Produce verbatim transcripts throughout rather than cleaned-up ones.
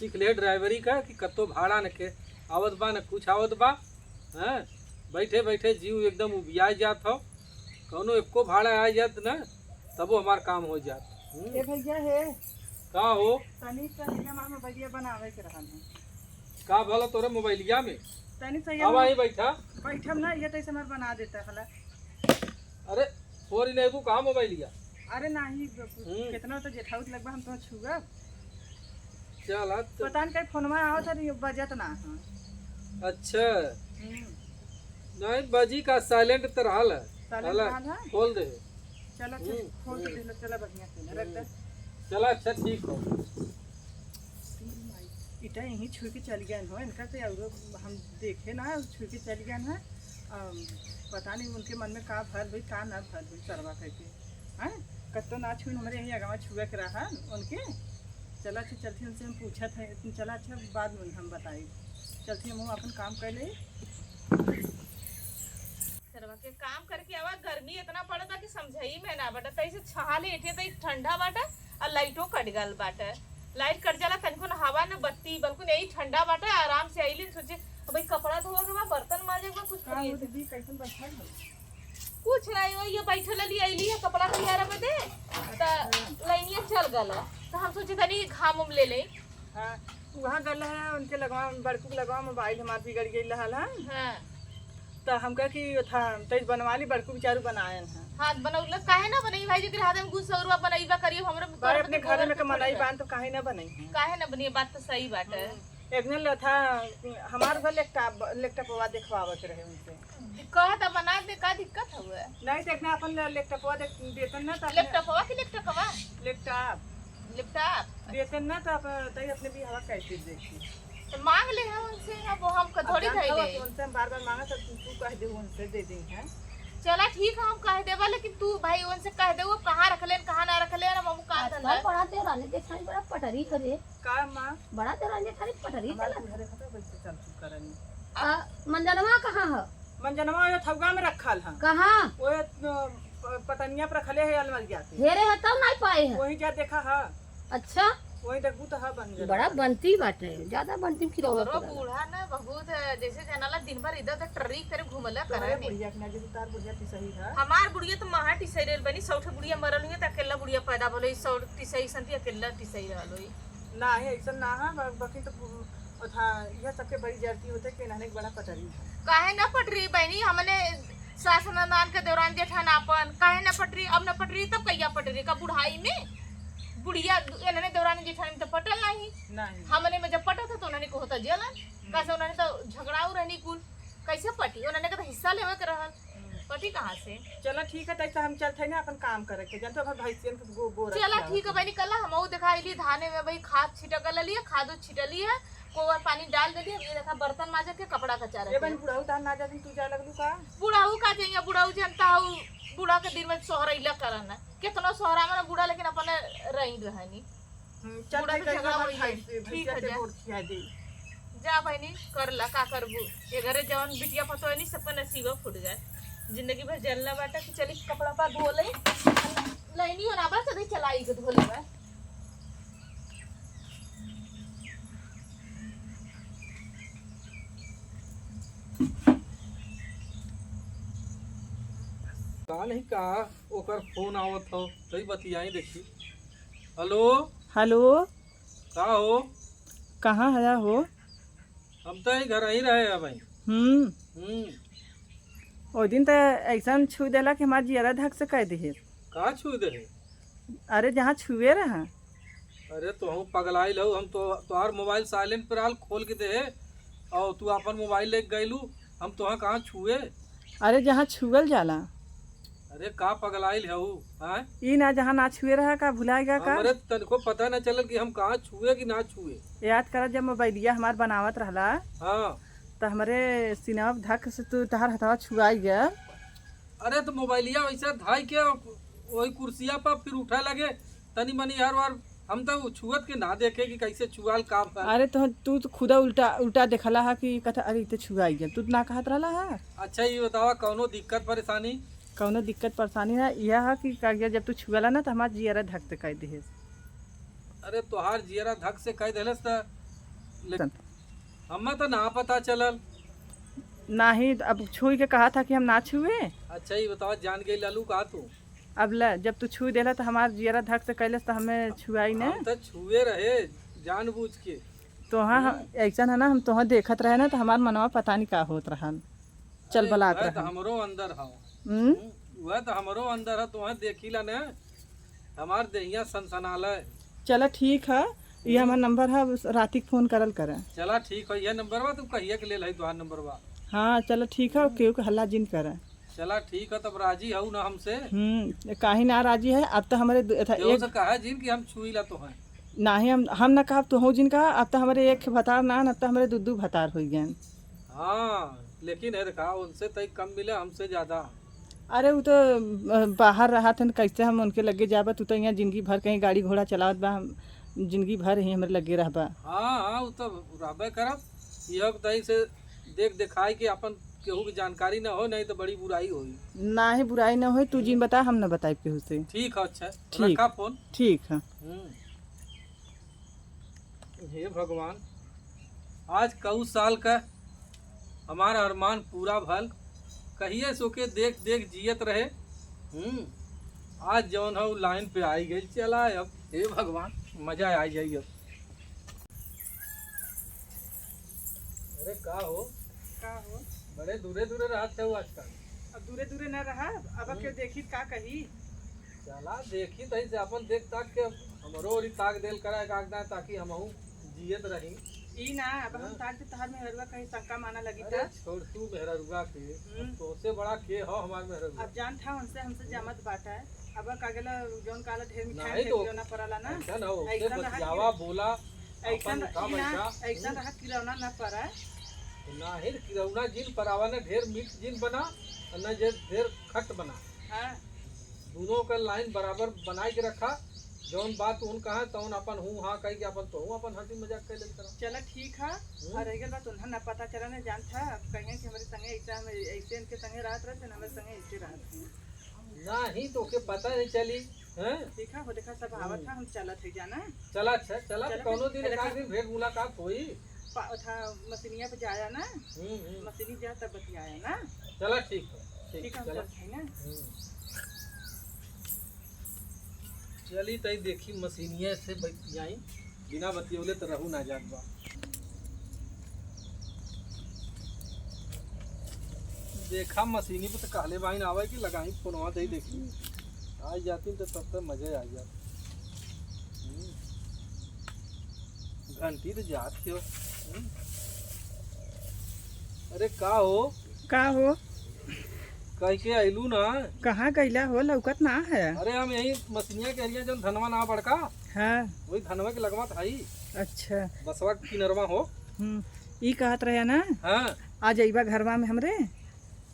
सीख ले ड्राइवरी का कि कत्तो भाड़ा न के आवत बा, न कुछ आवत बा। हैं, बैठे बैठे जीव एकदम उबिया जात हो। कौनो एको भाड़ा आ जात न, तबो हमार काम हो जात। हम्म। ए भैया हे। का हो? तनी सा भैया हमार मोबाइलिया बनावे के रहल है। का भला तोरे मोबाइलिया में? तनी सा अब यहाँ आई बैठा। बैठब ना, ये तैसे हमार बना देता हला। अरे, छोरी नहीं, तू कहाँ मोबाइलिया? अरे नाही, हम्म। कितना तो जेठाऊ के लगबा, हम तो छुआ। चला तो। पता नहीं कहीं फोनवा आवत है, ये बजत ना है। अच्छा। हम्म। नहीं, बजी का silent त रहल है। Silent हला, रहल है? खोल दे। चला, चल, हम्म, खोल के हम्म। दे लो, चला बढ़िया से, रख दे। हम्म। चला, अच्छा, ठीक हो। इटा यहीं छुई के चल गए हो, इनका तो और हम देखे ना, छुई के चल गए हैं। अम, पता नहीं उनके मन में का भर हुई, का ना भर हुई, सरवा करके। हैं? कत्तो ना छुइन, हमरे यहीं अगवा छुए के रहा उनके। चला, अच्छा, चलती उनसे हम पूछत है, चला, अच्छा, बाद में हम बताई। चलती हम अपन काम कर ले। सरवा के काम करके आवा, गर्मी इतना पड़ता कि समझाई में ना बटा, तैसे छहा ले एठे तई ठंडा बाटा, और लाइटो कट गल बाटा। लाइट कट जाला, तनिको न हवा न बत्ती, बल्कि यही ठंडा बाटा, आराम से आइली, सोचे, अब भाई कपड़ा धोवे के बा, बर्तन माजे के बा, कुछ का करिए हो के। दीदी, कैसन बैठल हो? कुछ नहीं हो, ये बैठल रहली, आइली है कपड़ा तैयार बदे, त लाइनिया चल गल, त हम सोचे तनी घाम उम ले ले। हाँ, वहाँ गल है, उनके लगवा, बड़कू के लगवा मोबाइल हमार बिगड़ गई रहल है। हाँ। त हम कहा कि था, तैस बनवा ली, बड़कू बेचारू बनायन है। हाँ, बनौलस, काहे ना बनई भाई, जेकर हाथ में गुस्सा उरुआ बनई बा करिए, हमरे भाई, तोहरे अपने बदे घरे में के मनई बान तो काहे ना बनई है? काहे ना बनी, बात तो सही बात है। हम्म। एक दिन ले था, हमार घर laptop, laptopवा देखवावे के रहे उनसे। कहा था बना दे, का दिक्कत हुआ? नहीं, देखना अपन laptopवा देख, देतन ना तो अपने laptopवा की laptopवा? Laptop। Laptop? देतन ना तो अपन, तई अपने बियाहवा कैसे देखी। तो मांग ले हम उनसे, अब वो हमको अब थोड़ी जानत हवा धइले। कि उनसे हम बार-बार मांगत, तब तू, तू कह दे, उनसे दे दी हैं। चला ठीक है, हम कह देबा, लेकिन तू भाई उनसे कह दे, वो कहाँ रख लेन, कहाँ ना रख लेन, अब हम का आजकल धंधा। बड़ा देवरानी जेठानी बड़ा पटरी करे। का माँ? बड़ा देवरानी जेठानी पटरी हमार चलत। बुढ़ा देखा तो वैसे चल चुका रहनी। आ, मंजनवा कहाँ है? मंजनवा ओए थौगा में रखल है। कहाँ? ओए, अ, प-, पटनिया पर रखले है अलमारिया पे। हेरे है तब नहीं पाए है। वही जा देखा है। अच्छा। वही देखबू तो है बन गया। बड़ा बनती बाटे, ज्यादा बनती में खिलौना तोहरो पड़ेला। बूढ़ा ना बहुत है, जैसे जनाला दिन भर इधर उधर टर्री करे घूमला तोहरे करे ने। बुढ़िया के ना, जैसे तार बुढ़िया टिसही है। हमार बुढ़िया तो महा टिसही रहल बनी, सौठे बुढ़िया मरल हुई त अकेला बुढ़िया पैदा भलो, ई सौ टिसही संती अकेला टिसही रहल हुई। ना है, ऐसा ना है, ब-, बाकी तो पु-, और था, यह सबके बड़ी जरती होते कि इन्हने के बड़ा पटरी है। काहे ना पटरी बहनी, हमने सास ननद के दौरान जेठान आपन, काहे ना पटरी, अब ना पटरी तब कहिया पटरी का बुढ़ाई में? बुढ़िया इन्हने दौरान जेठान में तो पटल नहीं। नहीं। हमने में जब पटत है तो उन्हने को होता जलन, हम्म। कैसे उन्हने तो झगड़ाऊ रहनी कुल, कैसे पटी? उन्हने के तो हिस्सा लेवे के रहल, हम्म। पटी कहाँ से? चला ठीक है, तैसे हम चलते हैं ना अपन काम करे के, जानते हो, अपन भैंसियन के गो-, गोबर चला खियावे ठीक है के। बहनी, कल हम वो दिखाई ली धाने में भाई खाद छिटक लिया, खादो छिटली है, कोवर पानी डाल देली, अब ये देखा बर्तन माजे के कपड़ा कचारे ये के। बहन बुढ़ऊ तार ना जाती तू जा लगलू का? बुढ़ऊ का जाइए, बुढ़ऊ जनता हऊ, बूढ़ा के दिन में सोहरैला करन है। कितनो सोहरा में बूढ़ा लेकिन अपने रही रहनी। हम्म, चल बूढ़ा भाई से कहीं झगड़ा हमार होई भाई है। से, ठीक भैंसिया है के जा। गोड़ खिया दे। जा बहनी, कर ला, का करबू? ये घरे जवन बिटिया पतो है नी, सबका नसीबा फूट जाए। जिंदगी भर जलना बाटा कि चली कपड़ा पा धो ले। लाइनी हो ना बस, अभी चलाई के धो ले बा। का नहीं का ओकर फोन आवत हो, तई बतियाई देखी। हेलो। हेलो। का हो? कहाँ हया हो? हम तो यही घर ही रहे हैं भाई। हम्म। हम्म। ओ दिन तो ऐसा छू देला कि हमार जियरा धक से कह दिहे। का छू दे? अरे, जहाँ छुए रहा। अरे, तो हम पगलाइल हो, हम तो तोहार मोबाइल silent पर आल खोल के दे, और तू अपन मोबाइल लेके गइलू, हम तोहा कहाँ छुए? अरे, जहाँ छुअल जाला। अरे, का पगलाइल है ऊ, हाँ? ई ना, जहाँ ना छुए रहा, का भुलाएगा का? हमरे तनिको पता ना चलल कि हम कहाँ छुए कि ना छुए। याद करा, जब मोबाइलिया हमार बनावत रहला, हाँ। त हमरे सीनवा धक से तू, तहार हथवा छुआई गया। अरे, तो मोबाइलिया वैसे धाई के वही कुर्सिया पर फिर उठे लगे, तनी मनी हर बार हम तो छुअत के ना देखे कि कैसे छुआल का बा। अरे तो तू तो खुदा उल्टा, उल्टा देखला हा कि कथा, "अरे, ई तो छुआई गया।" तू तो ना कहत रहला हा। अच्छा, ये बतावा, कौनो दिक्कत परेशानी? कौनो दिक्कत परेशानी ना, यह है कि का, जब तू छुअला ना, तो हमार जियरा धक से कह दिहे। अरे, तोहार जियरा धक से कह देलस, त लेकिन हमें तो ना पता चलल। नाही, अब छुई के कहा था कि हम ना छुए। अच्छा, ये बताओ, जान गई लालू का तू? अब ले, जब तू छुई देला तो हमार जियरा धक से कैलस तो हमें छुआई ने। हम तो छुए रहे जानबूझ के। तो हाँ, हम्म। ऐसा है ना, हम तोह देखत रहे ना तो हमार मनवा पता नहीं का होत रहल। चल अरे, बलात वह तो रहल। हमरो अंदर हव। हम्म? हम्म, वह तो हमरो अंदर है, तोह देखी ला ने, हमार देहिया सनसनाले। चला ठीक है, ये हम्म। हमार नंबर है, बस राती के फोन करल करे। चला ठीक है, ये नंबर बा, तू कहिए के ले लही तोहार नंबर बा। हाँ, चला ठीक है, हम्म। केहू के हल्ला जिन करे। चला ठीक है, तब राजी हऊ ना हमसे? हम्म, काहे ना राजी है, अब तो हमारे दु-, था केहू एक से कहा जिन कि हम छुई ला तो हैं। नाही, हम, हम ना कहब, तोहू जिन कहा, अब तो हमारे एक भतार ना, अब तो हमारे दू दू भतार हो गए। हाँ, लेकिन है देखा, उनसे तई कम मिले, हमसे ज्यादा। अरे, उ तो, अ, बाहर रहत हन, कैसे हम उनके लगे जाबा? तू तो यहाँ जिंदगी भर कहीं गाड़ी घोड़ा चलावत बा, हम जिंदगी भर ही हमरे लगे रहबा। हाँ, हाँ, उ तो रहबे करब। यह तई से देख देखाई के अपन केहू के जानकारी ना हो, नहीं तो बड़ी बुराई होई। नाही, बुराई ना होई, तू जिन बता, हम ना बताइब केहू से। ठीक है, अच्छा, ठीक। रखा फोन। ठीक है। हम्म। हे भगवान, आज कऊ साल का हमारा अरमान पूरा भल, कहिए सो के देख देख जियत रहे। हम्म, आज जौन है उ लाइन पे आई गई, चला अब, हे भगवान, मजा आ जाई अब। अरे का हो? का हो? बड़े दूरे दूरे रहत है आजकल। अब दूरे दूरे न रहा, अब हम्म। केहू देखी का कही? चला देखी तही से अपन देख ताक के हमरो ओरी ताक देल करा एक आध दाएं, ताकि हमहू जियत रही। ई ना, अब हम हाँ। ताक के तोहार मेहरुआ कहीं शंका माना लगी अरे था। छोड़ तू मेहरुआ के, हम्म। अब तोसे बड़ा के हो हमार मेहरुआ? अब जान था उनसे हमसे जमत बाटा है। अब का गेला जौन काला ढेर मिठाई नहीं फेंक तो देना पड़ला ना। ऐसा ना हो, ऐसा रहा बतियावा, कि बोला, ऐसा अपन रहा, काम ई ना, ऐसा। ऐसा हम्म। रहा किरौना ना पड़ा। तो ना ही किरौना जिन परावा, ना ढेर मीठ जिन बना, और ना जे ढेर खट बना। हाँ। दोनों का लाइन बराबर बनाए के रखा। जौन बात उन कहा, तौन अपन हूँ हाँ कह के अपन तो हूँ अपन हंसी मजाक कर लेत रहा। चला ठीक है। हम्म। और रह गल बात उन्हें ना पता चला, ना जान था, अब कहें कि हमरे संगे ऐसा, हम ऐसे इनके संगे रहत रहते, ना हमरे संगे ऐसे रहत हैं। नाही तो के पता नहीं चली, हैं? देखा हो, देखा सब आवत हम्म। है, हम चलत है जाना। चला अच्छा, चला तो चला कौनो फिर, दिन एक देखा। आध दिन भेंट मुलाकात होई। पा-, था मसीनिया पे जाया ना, हम्म, हम्म। मसीनी जा तब बतियाया ना। चला ठीक है, ठीक, ठीक है, हम चला। चलत है ना। हम्म। चली तई देखी मसीनिया से बतियाई। बिना बतियौले तो रहू ना जात बा। देखा मसीनी पे तो कहले बाइन आवे कि लगाई फोनवा दे देखी। आ जाती तो तब तक मजे आ जात। हम्म। घंटी तो जात हो। हम्म। अरे का हो? का हो? कह के अइलू ना? कहाँ गइला हो, लौकत ना है। अरे हम यही मसीनिया के एरिया जौन धनवा ना बड़का, हाँ। वही धनवा के लगवा था ही। अच्छा। बसवा के किनरवा हो। हम्म, ई कहत रहे ना? हाँ। आ जइबा घरवा में हमरे?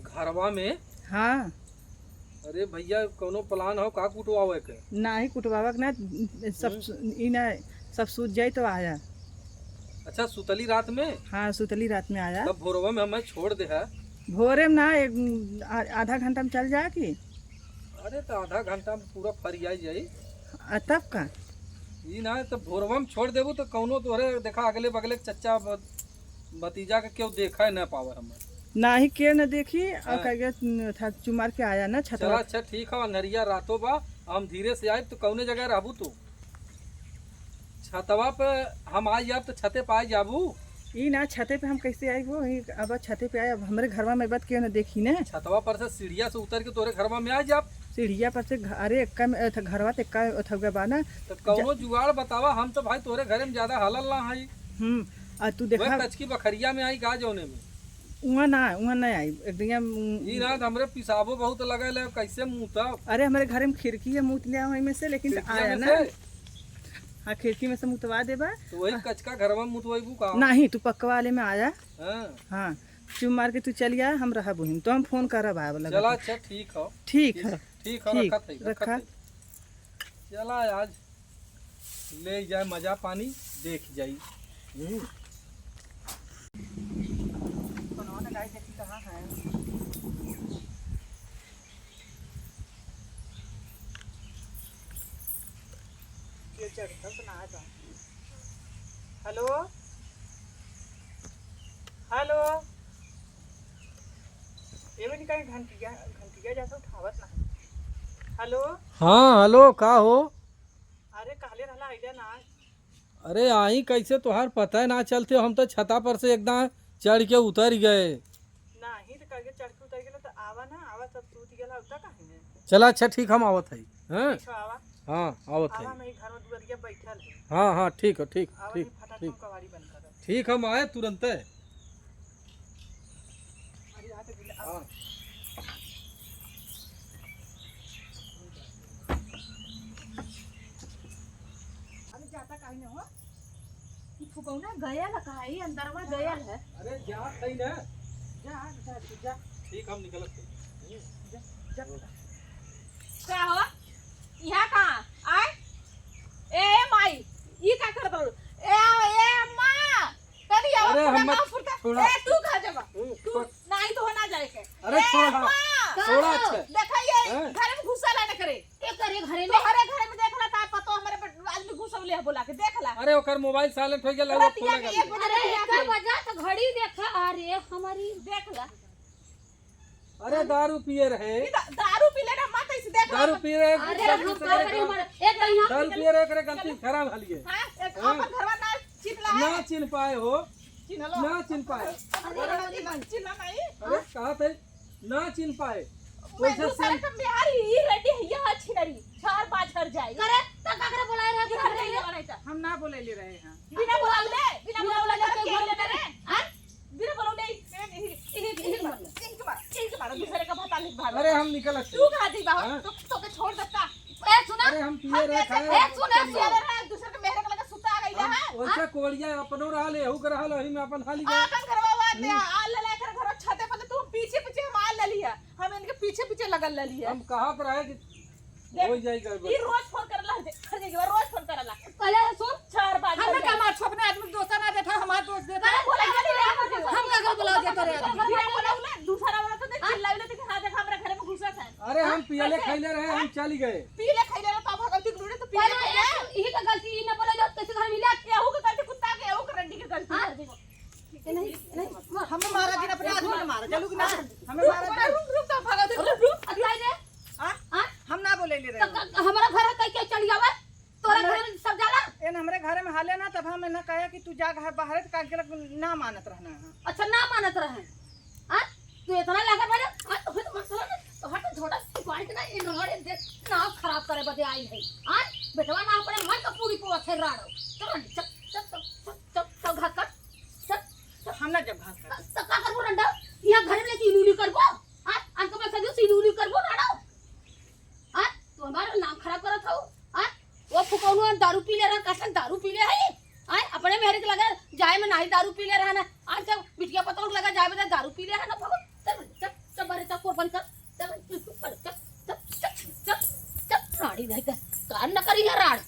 घरवा में? हाँ। अरे भैया, कौनो plan हो का कुटवावे के? नाही कुटवावे के ना, सब हम्म। सु-, ई ना, सब सूत जाई तो आया। अच्छा, सुतली रात में? हाँ, सुतली रात में आया। तब भोरवा में हमें छोड़ दे है। भोरे में ना, एक, आ-, आधा घंटा में चल जाए की? अरे, तो आधा घंटा में पूरा फरियाई जाई। आ, तब का? ई ना, तो भोरवा में छोड़ देबू तो कौनो तोहरे देखा अगले बगले के चच्चा ब-, भतीजा के केहू देखा ना पावे हमें। नाही, केहू न देखी, और हाँ। कह गया, था, चुमार के आया ना छतवा। चला, अच्छा, ठीक है, अन्हरिया रातो बा, हम धीरे से आइब, तो कौने जगह रहबू तू? छतवा पे हम आ जाब, तो छते पे आ जाबू? ई ना, छते पे हम कैसे आइब हो? ई अब छते पे आए, अब हमरे घरवा में बात केहू न देखी ने। छतवा पर से सीढ़िया से उतर के तोरे घरवा में आ जाब। सीढ़िया पर से घ-, अरे, एक्का में, अ, घरवा तो एक्का, अ, थौगा बा ना। तो कौनो जा- जुगाड़ बतावा, हम तो भाई तोरे घरे में ज्यादा हलल ना हई। हम्म, आ तू वह देखा कचकी बखरिया में आई का जौने में? उहाँ ना, उहाँ ना आई, एकदम ई ना, हमरे पिसाबो बहुत लगल है, कैसे मुतब? अरे, हमरे घरे में खिड़की है, मुत ले आओ एमे से, लेकिन खिड़किया आया में ना। से? हाँ, खिड़की में से मुतवा देबा। तो वही हाँ। कचका घरवा में मुतवाइबू का? नहीं, तू पक्का वाले में आया। हाँ। हाँ, चुप मार के तू चल आ, हम रहब वहीं, तो हम फोन करब आब लगा चला, के। अच्छा, ठीक हो। ठीक ठीक, है। ठीक हो, ठीक, रखत है, रखत रखा। है। चला आज ले जाए मजा पानी, देख जाई। हम्म। कौनो ना गाय देखी कहाँ है। ये चढ़ता तो ना है कहाँ। हेलो। हेलो। ए बहिनी, कहीं घंटिया, घंटिया जाता उठावत ना है। हेलो। हाँ, हेलो, का हो? अरे, कहले रहला, आइला ना। अरे, आई कैसे, तोहार पता है ना चलते, हम तो छता पर से एकदम चढ़ के उतर गए। नाही, तो करके चढ़ के उतर गेला, तो आवा ना, आवा, सब सूत गेला, उता काहे में? चला, अच्छा, ठीक, हम आवत है। हाँ? अच्छा, आवा। हाँ, आवत है। आवा, मैं घर में दुआरिया बैठल है। हाँ, हाँ, ठीक है, ठीक, आवा, ठीक, नहीं, फटाक ठीक। हम कवाड़ी बंद कर। ठीक, हम आए तुरंते। अरे, यहाँ तो बिना, हाँ। अरे, जाता काहे न हो? ई फुकौना गयल का है, ई अंदरवा गयल है। अरे, जात है ना। जा, जा, जा, जा। ठीक, हम निकलत है। जा, जा। का हो? यहाँ कहाँ? आय? ए, ए, माई, ई का करत रहू? ए, ए, माँ, तनी आवा, अरे, पूरा हम गाँव फुरता। छोड़ा। ए, तू कहाँ जाबा? हम्म, तू छोड़। नाही तो हो ना जाए के। अरे, ए, छोड़ा। माँ, छोड़ा, अच्छा। देखा ये हैं? घर में घुसा ला न करे। के करे घरे में? तोहरे घरे में देखला का पतो हमरे पे आदमी घुसौले है बोला के देखला। अरे ओकर मोबाइल साइलेंट हो गेल, वो रतिया खोला के गल। एक बजे अरे रतिया एक के। बजा तो घड़ी देखा, अरे हमारी देखला। अरे दारू पिए रहे। ई दा-, दारू पी लेना मत ऐसे देख दारू लो। पी रहे, अरे दारू हम पी का रहे, करी हमारे, एक तो यहाँ दारू पिए रहे, एकरे गलती खराब हलिए। हाँ, एक हाँ। अपन घरवा ना चिन्हला है। ना चिन्ह पाए हो। चिन्हलो। ना चिन्ह पाए। अरे, अरे, चिन्ह, चिन्ह नहीं। अरे, कहा थे? ना चिन्ह पाए। मैं वैसे दूसरे सेम का बिहारी, ई रेडी है, यह छिनरी, झार बाझर जाए। करे, तो काकरे बुलाए रहे, ये बिहार रेडी नहीं। वाला है तो। हम ना बोले ले रहे हैं। बिना बोलावले, बिना बिना बोलावले बोलावले घर कोई लेते घर रहे। हाँ? बिना बोलावले, ए, ए, ए, ए, ए, इनके मार, इनके मार, इनके मार, दूसरे का भता लिख भाग। अरे, हम निकल तू कहाँ जाइबा हो? हाँ? तो, तो के छोड़ देता। ए, सुना? अरे, हम पिए रहे, ए, सुना, सुना। दूसरे के मेहर के लगे सुता आ गई हम है, वैसे हाँ? कोड़िया अपनो रहल, एहू के रहल, वही में अपन हाली गए। आपन घरवा हुआ, हम्म। आ ले, ले कर घरवा छते पर, तू पीछे, पीछे हम आ ले लिया। हम इनके पीछे पीछे लगल रहली है। हम कहत रहे कि देख, हो जाई गड़बड़। ई रोज फोन करला, देख, हर जगह रोज फोन करला। पहले सुन, चार बार हमने बोल का मार छो अपने आदमी के दोस्त ना देता, हमार दोस्त देता। अरे बोला, बोला, बोला, बोला। हम का घर बुला देता रे आदमी। बिना बोला, बोला, दूसरा वाला तो देख, हाँ? चिल्लावे तो कि हाँ, देख, हमरा घर में घुसा था। अरे हम पियले खैले रहे, हम चली गए। पियले खैले रहे तो भगवती के लूड़े तो पियले पहले खैले। यही तो गलती, ई ना बोला जो कैसे घर मिला। केहू के गलती कुत्ता के, केहू के रंडी के गलती हाँ? कर दी। ए, नहीं, नहीं, हमें मारा दिन अपने आदमी के मारा, चलू कि ना? हमें मारा दिन। रुक, रुक, रुक, भागा दे, रुक, रुक। अरे, काहे रे? हाँ? हाँ? हम ना बोले ले रहे तो हैं। क-, हमारा घर है, कहीं, कहीं चली आवे? तोरा हम घर में सब जाला? एन हमरे घर में हाले ना, तब हम ना कहे कि तू जा घर बाहर, तो का गलत ना मानत रहना है। अच्छा, ना मानत रहे। हाँ? तू इतना लागत बारे? हाँ, तो फिर मत समझ, तो हट, झोटा तू बाइक ना, इन रोड़े दे, नाव खराब करे बदे आई है। हाँ? बेटवा ना अपने मन का पूरी पोवा थे राड़ो। चल, चल, चल, चल, चल, चल, चल, घर कर। चल, चल। हम ना जब घास काटे। त, त का करबो रंडा? यहाँ घर में लेके इलू इलू करबो? हाँ? अनका पैसा दियो, इलू इलू करबो रंडा? हाँ? तू हमारा नाम खराब करत हो? हाँ? वो फुकौनो दारू पी ले रहा, कसन दारू पी ले है? हाँ? अपने मेहर के लगे जाए में नाही दारू पी ले रहा ना। आज जब बिटिया पतोह के लगे जाए में तो दारू पी ले रहा ना फुकौन। चल, चल, चल, बारे चल, कोरपन चल। चल, चल, चल, चल, चल, चल, चल, राड़ी नहीं कर। कान न करी है राड़।